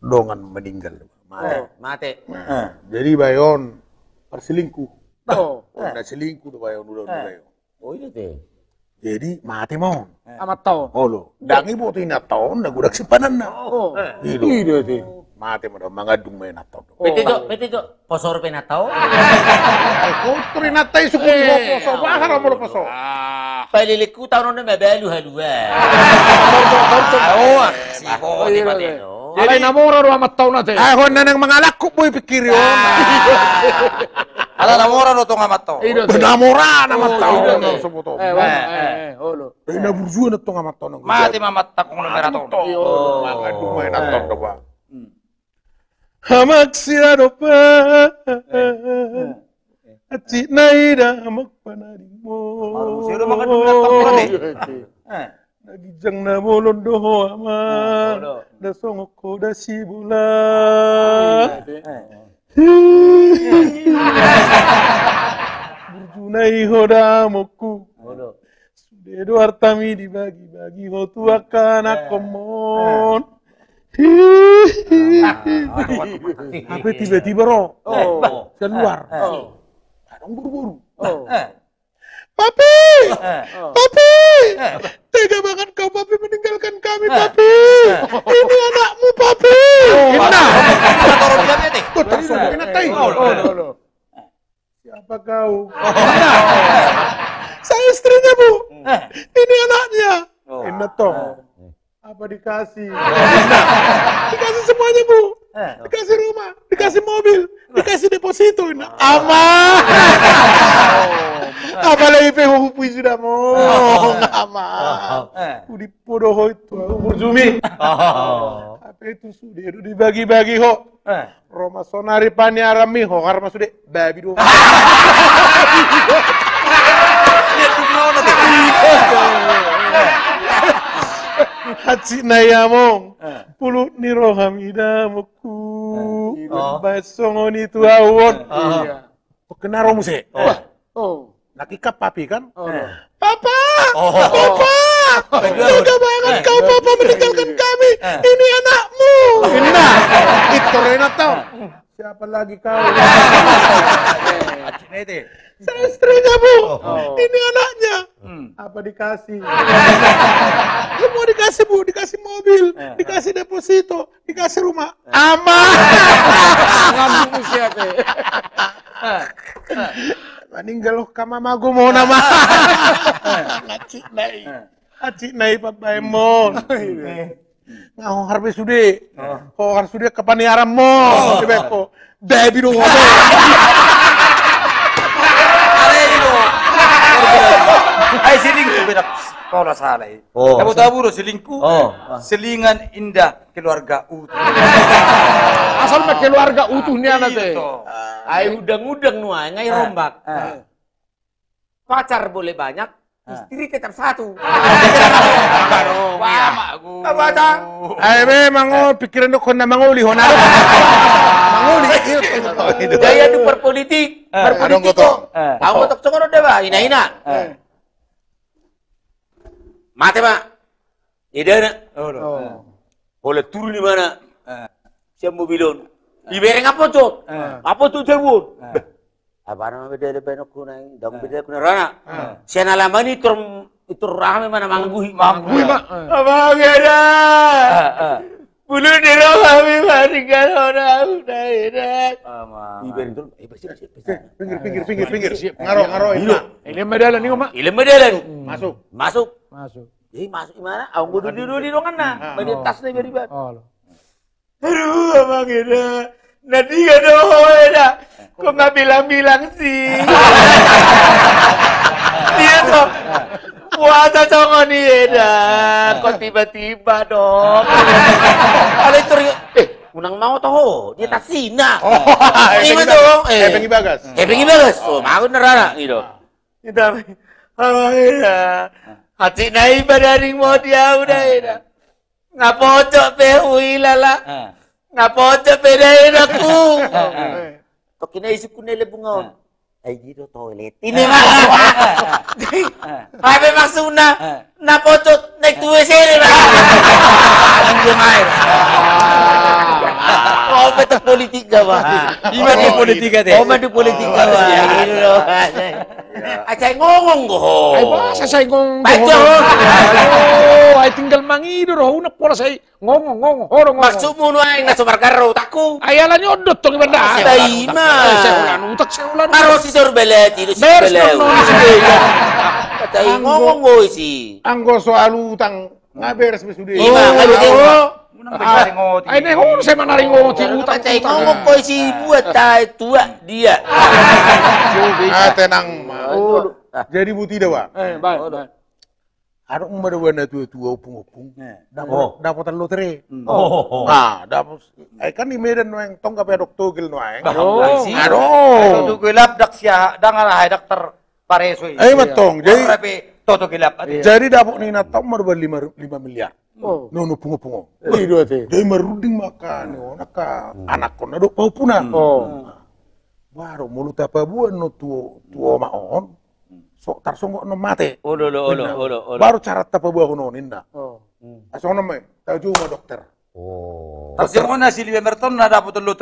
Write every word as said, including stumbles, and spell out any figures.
dongan meninggal. Mate. Oh, mate. Nah, jadi bae on parselingkuh. Oh. Oh, na selingkuh do bae on, udah, udah bae on. Oh, iya, te. Jadi mate ma on. Amanta on. Olo. Ndang iboto inanta on, na godang simpananna. Oh. Ido. Ido, te. Mate ma do, mangandung ma inanta on. Pete jo, pete jo. Poso do pe inanta on. Kotor inanta i, sukuli ho poso. Bahar molo poso. Palelengku taon on ma balu haluan. Oh, si boti mate do. Alai na mora do amanta on ate. Ah, hon na naeng mangalangkup boi pikiri on. Ala na mora do tong amanta on. Ido, te. Na mora na amanta on. Ido, te. Soboto. Eh, eh, olo. Eh, na burju na tong amanta on. Mate ma amanta on, olo, mangandung ma inanta on do ba. Amang sira do ba. Hansit nai damang panaringmon. Maru sira do mangandung inanta on. Eh. Na ginjang na bolon do ho amang, na songon ho da sibola. Burju nai ho damangku. Sude do artami dibagi-bagi ho tu angka anakkonmon. Hape tiba-tiba ro. Keluar. Adong boru-boru. Papi! Eh. Papi! Eh. Tega banget kau, Papi, meninggalkan kami, eh, Papi. Eh. Ini anakmu, Papi. Oh, inna. Kau taruh dia, Bete. Kau taruh dia, Bete. Oh, oh, oh, oh. Siapa kau? Oh. Inna. Saya istrinya, Bu. Eh. Ini anaknya. Oh. Inna tong. Eh. Apa dikasih? Dikasih semuanya, Bu. Eh. Dikasih rumah, dikasih mobil, dikasih deposito, inna. Ama. Apalagi pe hupuji sudah mo. Ama. Eh. Udipo do ho itu, Bu Jumi. Apa itu sudah dibagi-bagi ho. Eh. Ro ma sonari paniaranmi, hohar ma sude, babi do. Hansit nai among, eh, pulut ni rohami damangku. Eh. Baen songon i tu ahu on. Eh. Pokokna ro muse. Eh. Oh. Lagi ka Papi kan? Oh. Eh. Papa! Oh. Papa! Tega banget kau, Papa, meninggalkan kami. Eh. Ini anakmu. Inna. Itu Renata. Siapa lagi kau? Saya istrinya, Bu. Oh. Ini anaknya. Hmm. Apa dikasih? Semua dikasih, Bu. Dikasih mobil, eh, dikasih deposito, dikasih rumah. Eh. Ama. Ngambung siapa? Meninggal ho kama mago mo nama. Hansit nai. Eh. Hansit nai pambaen mon. Eh. Nga hohar pe sude. Oh. Hohar sude angka paniaranmon. Oh. Dibaen ho. Babi do ho. Babi do. Ai selingkuh beda. Kau lah salah i. Oh. Tabu-tabu do selingkuh. Oh. Selingan indah keluarga utuh. Asal ma keluarga utuh nian ate. Ai undang-undang nuaeng ai rombak. Ah. Pacar boleh banyak, ah, istri tetap satu. Baru, wah, iya. Mak, guru. Apa, Cang? Ai memang, oh, pikiran do kau na mangoli ho na. Mangoli. Gaya do berpolitik, eh, berpolitik kau. Eh. Au gotok songon on da ba, ina-ina. Eh. Mate ma. Ida na. Oh. Pola turun di mana? Eh. Sian mobil on. Ibereng apa, Cot? Eh. Apa tu jabu on? Eh. Apa nama beda ada baenonku nai? Dong, eh, beda kuna rana. Eh. Sian alaman i tor, i tor rame mana mangguhi. Mangguhi ma. Eh. Abang eda. Eh, eh. Bulu di rohami maringkal hona udah eda. Ibereng tu, eh, bersih, bersih, bersih. Pinggir, pinggir, pinggir, pinggir. Ngaro, ngaro, ina. Ilem ma dalan, ina ma. Ilem ma dalan. Masuk. Masuk. Masuk. Jadi masuk di mana? Au duduk-duduk di donganna. Ah. Baen tasna ibereng. Oh. Aduh, abang eda. Na dia do ho eda. Kau nggak bilang-bilang sih. Dia tuh. Puasa songon i eda. Kau tiba-tiba dong. Ada itu, eh, unang mau tahu. Dia tasina. Oh, iya, Bang Ibagas. Eh, Bang Ibagas. Oh, mau nerana gitu. Kita, abang eda. Hansit nai panaringmon di ahu da eda. Nga pojok pe huhilala. Ah. Nga pojok pe da eda ku. Ah, ah. Toki na isukku na lebung on. Ah. Ai dia do toilet. Ini mah. Apa maksudna? Na pocot naik tu W C ini mah. Iya main. Oh, betul politik gak, Bang? Ima di politik ate. Oh, di politik gak, Bang? Acai ngongong go. Ai masa sai ngongong go. Oh, ai tinggal mangido rohuna pola sai ngongong, ngongong, horo ngongong. Maksudmu nuaeng na so margarro utakku? Ai ala ni on do tong iba nda. Ima. Sai ulang utak, sai ulang utak. Aro si Sorbalati do si Sorbalau. Kata i ngongong go isi. Anggo soal utang nga beres be sude. Ima nga beres. Ai ne hon sai manaringoti utang. Kata i ngongong go isi buat tae tua dia. Ah, tenang ma. Jadi buti da, Bang. Eh, baik, baik. Adong ma da na tua-tua, ompung-ompung. Dapotan lotre. Nah, dapot. Ai kan di Medan nuaeng tong gabe adong togel nuaeng. Adong. Toto gelap dak sia dang ala hai dak terpareso i. Ai mantong. Jadi toto gelap. Jadi dapot ni na tong ma da lima miliar. Non ompung-ompung. Jadi marrunding ma angka ni on angka anakkonna dohot pahompuna. Baru molo tapaboa non tu oma on. So tarsonggot non mate. Olo, olo, olo, olo. Baru cara tapaboahon on ninna. Asongon on ma i, tajou ma dokter. Tarjou ma na si Liba Merton na dapot on lo